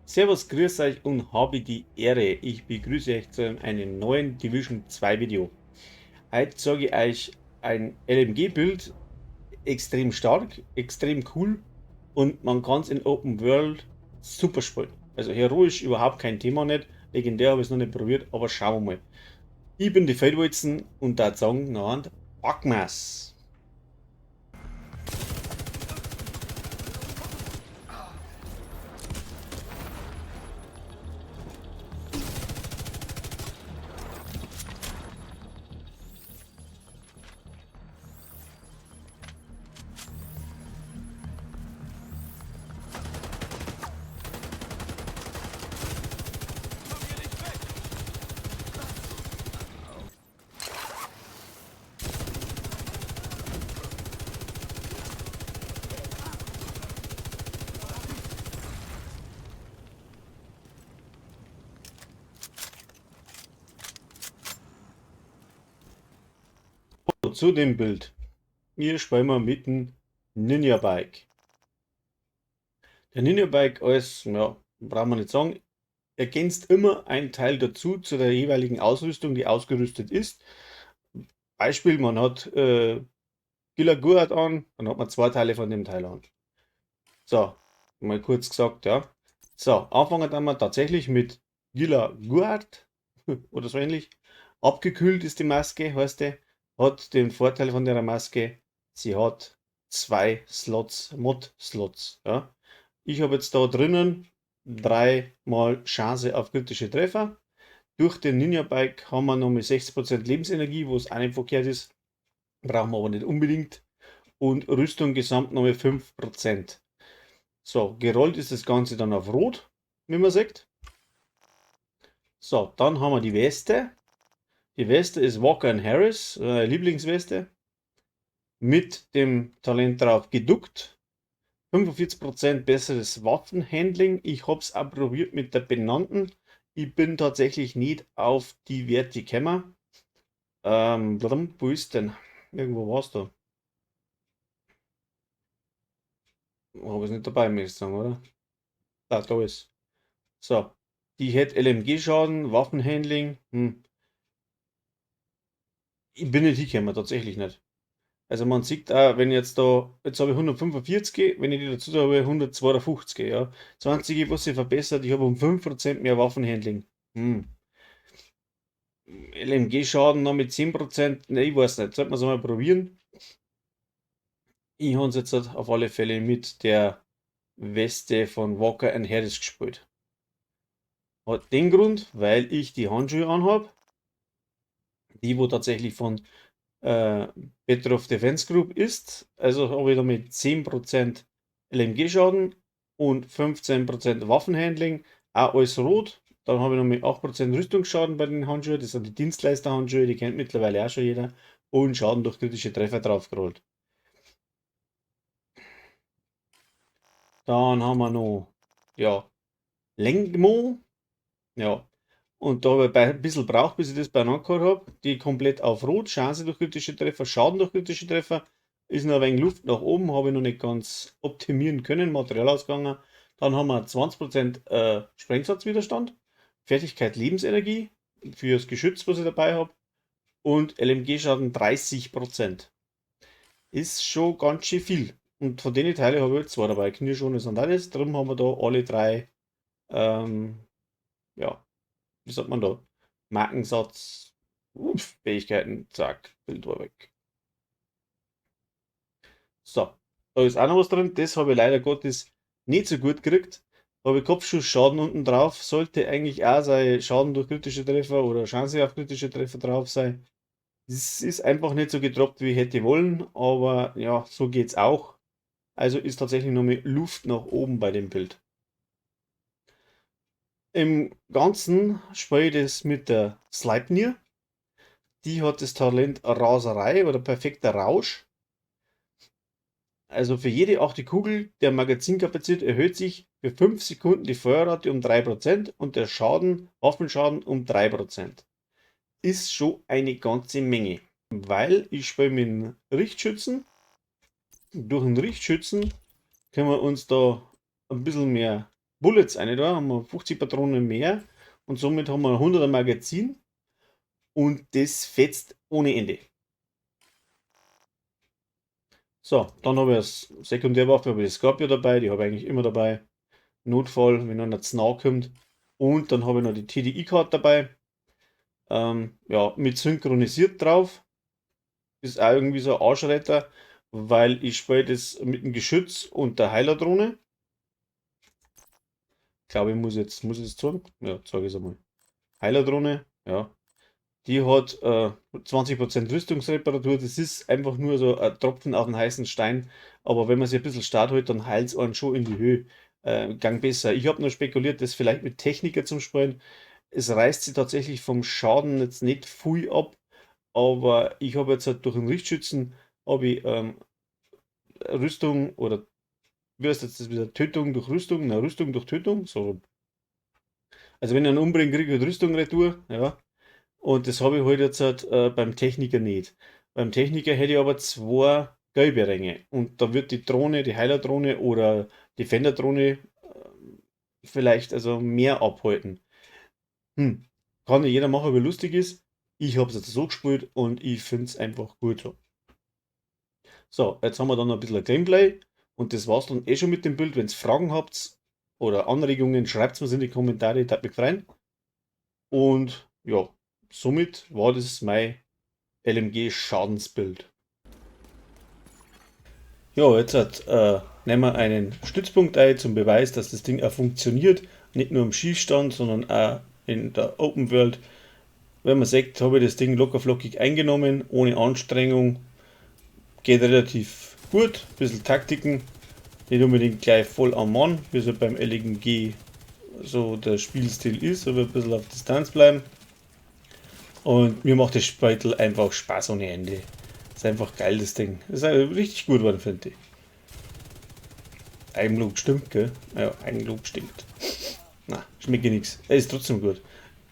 Servus, grüß euch und habe die Ehre. Ich begrüße euch zu einem neuen Division 2 Video. Heute zeige ich euch ein LMG-Build, extrem stark, extrem cool und man kann's in Open World super spielen. Also heroisch überhaupt kein Thema nicht, legendär habe ich's noch nicht probiert, aber schauen wir mal. Ich bin die Feldwalzen und da sagen, na, packen wir's. Zu dem Build. Hier spielen wir mit dem Ninja Bike. Der Ninja Bike als, ja, brauchen wir nicht sagen, ergänzt immer ein Teil dazu zu der jeweiligen Ausrüstung, die ausgerüstet ist. Beispiel, man hat Gila Guard an, dann hat man zwei Teile von dem Teil an. So, mal kurz gesagt, ja. So, anfangen dann wir tatsächlich mit Gila Guard oder so ähnlich. Abgekühlt ist die Maske, heißt die. Hat den Vorteil von der Maske, sie hat zwei Slots, Mod-Slots. Ja. Ich habe jetzt da drinnen 3-mal Chance auf kritische Treffer. Durch den Ninja Bike haben wir nochmal 60% Lebensenergie, wo es auch nicht verkehrt ist. Brauchen wir aber nicht unbedingt. Und Rüstung gesamt nochmal 5%. So, gerollt ist das Ganze dann auf Rot, wie man sieht. So, dann haben wir die Weste. Die Weste ist Walker and Harris, Lieblingsweste, mit dem Talent drauf geduckt. 45% besseres Waffenhandling. Ich hab's auch probiert mit der benannten. Ich bin tatsächlich nicht auf die Werte gekommen. Wo ist denn? Irgendwo war's da. Hab ich's nicht dabei, muss ich sagen, oder? Ah, da ist. So, die hätte L M G-Schaden, Waffenhandling. Ich bin nicht hingekommen, tatsächlich nicht. Also man sieht auch, wenn jetzt da, jetzt habe ich 145, wenn ich die dazu habe, 152, ja. 20, was sich verbessert, ich habe um 5% mehr Waffenhandling. L M G-Schaden noch mit 10%, ne, ich weiß nicht, sollte man es mal probieren. Ich habe es jetzt halt auf alle Fälle mit der Weste von Walker and Harris gespielt. Hat den Grund, weil ich die Handschuhe anhab, die wo tatsächlich von Petrov Defense Group ist. Also habe ich damit 10% L M G-Schaden und 15% Waffenhandling, auch alles rot. Dann habe ich noch mit 8% Rüstungsschaden bei den Handschuhen, das sind die Dienstleister-Handschuhe, die kennt mittlerweile auch schon jeder. Und Schaden durch kritische Treffer draufgerollt. Dann haben wir noch, ja, Lengmo. Ja, und da habe ich ein bisschen braucht, bis ich das beieinander gehabt hab. Die komplett auf Rot, Chance durch kritische Treffer, Schaden durch kritische Treffer. Ist noch ein wenig Luft nach oben, habe ich noch nicht ganz optimieren können, Material ausgegangen. Dann haben wir 20% Sprengsatzwiderstand, Fertigkeit Lebensenergie fürs Geschütz, was ich dabei hab, und L M G-Schaden 30%. Ist schon ganz schön viel. Und von den Teilen habe ich jetzt zwei dabei, Knieschoner und alles. Darum haben wir da alle drei, ja, wie sagt man da? Markensatz, uff, Fähigkeiten, zack, Bild war weg. So, da ist auch noch was drin, das habe ich leider Gottes nicht so gut gekriegt. Da habe ich Kopfschussschaden unten drauf, sollte eigentlich auch sein Schaden durch kritische Treffer oder Chance auf kritische Treffer drauf sein. Es ist einfach nicht so gedroppt, wie ich hätte wollen, aber ja, so geht's auch. Also ist tatsächlich noch mehr Luft nach oben bei dem Bild. Im Ganzen spiele ich das mit der Sleipnir. Die hat das Talent Raserei oder perfekter Rausch. Also für jede 8. Kugel der Magazinkapazität erhöht sich für 5 Sekunden die Feuerrate um 3% und der Waffenschaden um 3%. Ist schon eine ganze Menge, weil ich spiele mit dem Richtschützen. Durch den Richtschützen können wir uns da ein bisschen mehr Bullets eine da, haben wir 50 Patronen mehr und somit haben wir ein 100er Magazin und das fetzt ohne Ende. So, dann habe ich als Sekundärwaffe habe ich die Scorpio dabei, die habe ich eigentlich immer dabei. Notfall, wenn einer zu nahe kommt. Und dann habe ich noch die TDI-Card dabei. Ja, mit synchronisiert drauf. Ist auch irgendwie so ein Arschretter, weil ich spiele das mit dem Geschütz und der Heilerdrohne. Ich glaube, ich muss jetzt, muss ich es zeigen? Ja, zeige ich es einmal. Heilerdrohne, ja. Die hat 20% Rüstungsreparatur. Das ist einfach nur so ein Tropfen auf den heißen Stein. Aber wenn man sich ein bisschen Start holt, dann heilt es einen schon in die Höhe. Gang besser. Ich habe nur spekuliert, das vielleicht mit Techniker zum Spielen. Es reißt sich tatsächlich vom Schaden jetzt nicht viel ab. Aber ich habe jetzt halt durch den Richtschützen habe ich Rüstung oder wie heißt das, das wieder Tötung durch Rüstung? Na, Rüstung durch Tötung. So. Also wenn ich einen umbringe, kriege ich halt Rüstung retour. Ja. Und das habe ich halt jetzt halt, beim Techniker nicht. Beim Techniker hätte ich aber 2 gelbe Ränge. Und da wird die Drohne, die Heilerdrohne oder Defender-Drohne vielleicht also mehr abhalten. Kann ja jeder machen, wie lustig ist. Ich hab's jetzt so gespielt und ich find's einfach gut so. So, jetzt haben wir dann noch ein bisschen ein Gameplay. Und das war's dann eh schon mit dem Bild. Wenn's Fragen habt oder Anregungen, schreibt's mir's in die Kommentare, ich würd mich freuen. Und ja, somit war das mein LMG-Schadensbild. Ja, jetzt nehmen wir einen Stützpunkt ein zum Beweis, dass das Ding auch funktioniert. Nicht nur im Schießstand, sondern auch in der Open World. Wenn man sieht, habe ich das Ding locker flockig eingenommen, ohne Anstrengung. Geht relativ gut, ein bisschen Taktiken. Nicht unbedingt gleich voll am Mann, wie es halt beim LMG so der Spielstil ist, aber ein bisschen auf Distanz bleiben. Und mir macht das Speitel einfach Spaß ohne Ende. Ist einfach geil, das Ding. Ist richtig gut geworden, finde ich. Eigenlob stimmt, gell? Ja, Eigenlob stinkt. Na, schmeckt nix. Er ist trotzdem gut.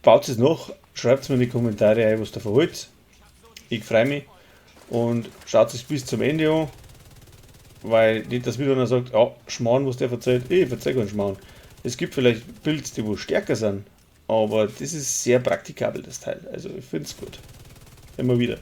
Baut es noch, schreibt mir in die Kommentare ein, was ihr davon haltet. Ich freue mich. Und schaut es bis zum Ende an. Weil nicht, dass wieder einer sagt, ja, Schmarrn, was der verzeiht. Ich verzeih keinen Schmarrn. Es gibt vielleicht Builds, die wo stärker sind. Aber das ist sehr praktikabel, das Teil. Also ich find's gut. Immer wieder.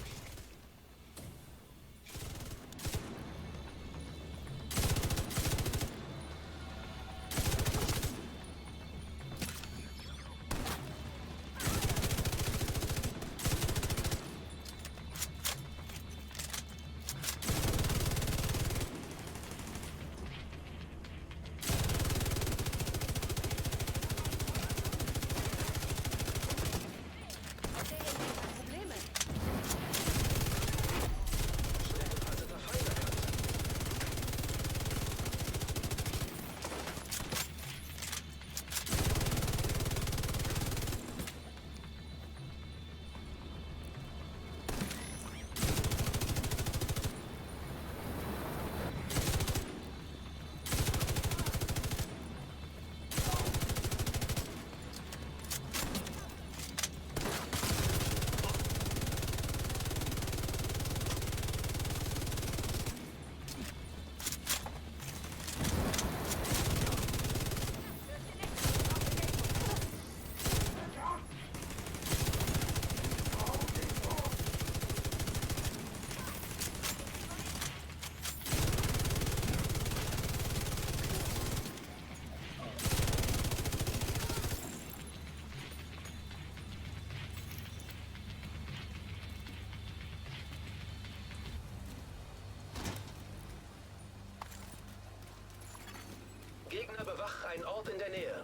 Gegner bewachen einen Ort in der Nähe.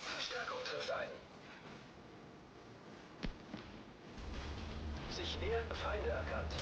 Verstärkung trifft ein. Sich nähernde Feinde erkannt.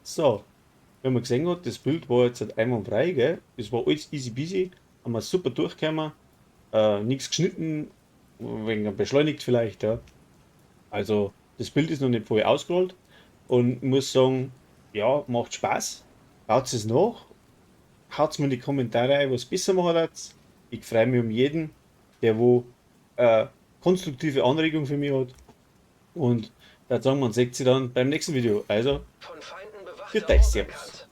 So, wie man gesehen hat, das Build war jetzt halt einwandfrei, gell? Das war alles easy peasy, haben wir super durchgekommen, nichts geschnitten, wegen beschleunigt vielleicht, ja. Also, das Build ist noch nicht voll ausgerollt und ich muss sagen, ja, macht Spaß. Baut es nach, haut mir in die Kommentare ein, was besser machen hat. Ich freue mich um jeden, der wo konstruktive Anregung für mich hat. Und da sagen, man sieht sich dann beim nächsten Video. Also, Von Feinden für bewachter dich, Ort Servus. erkannt.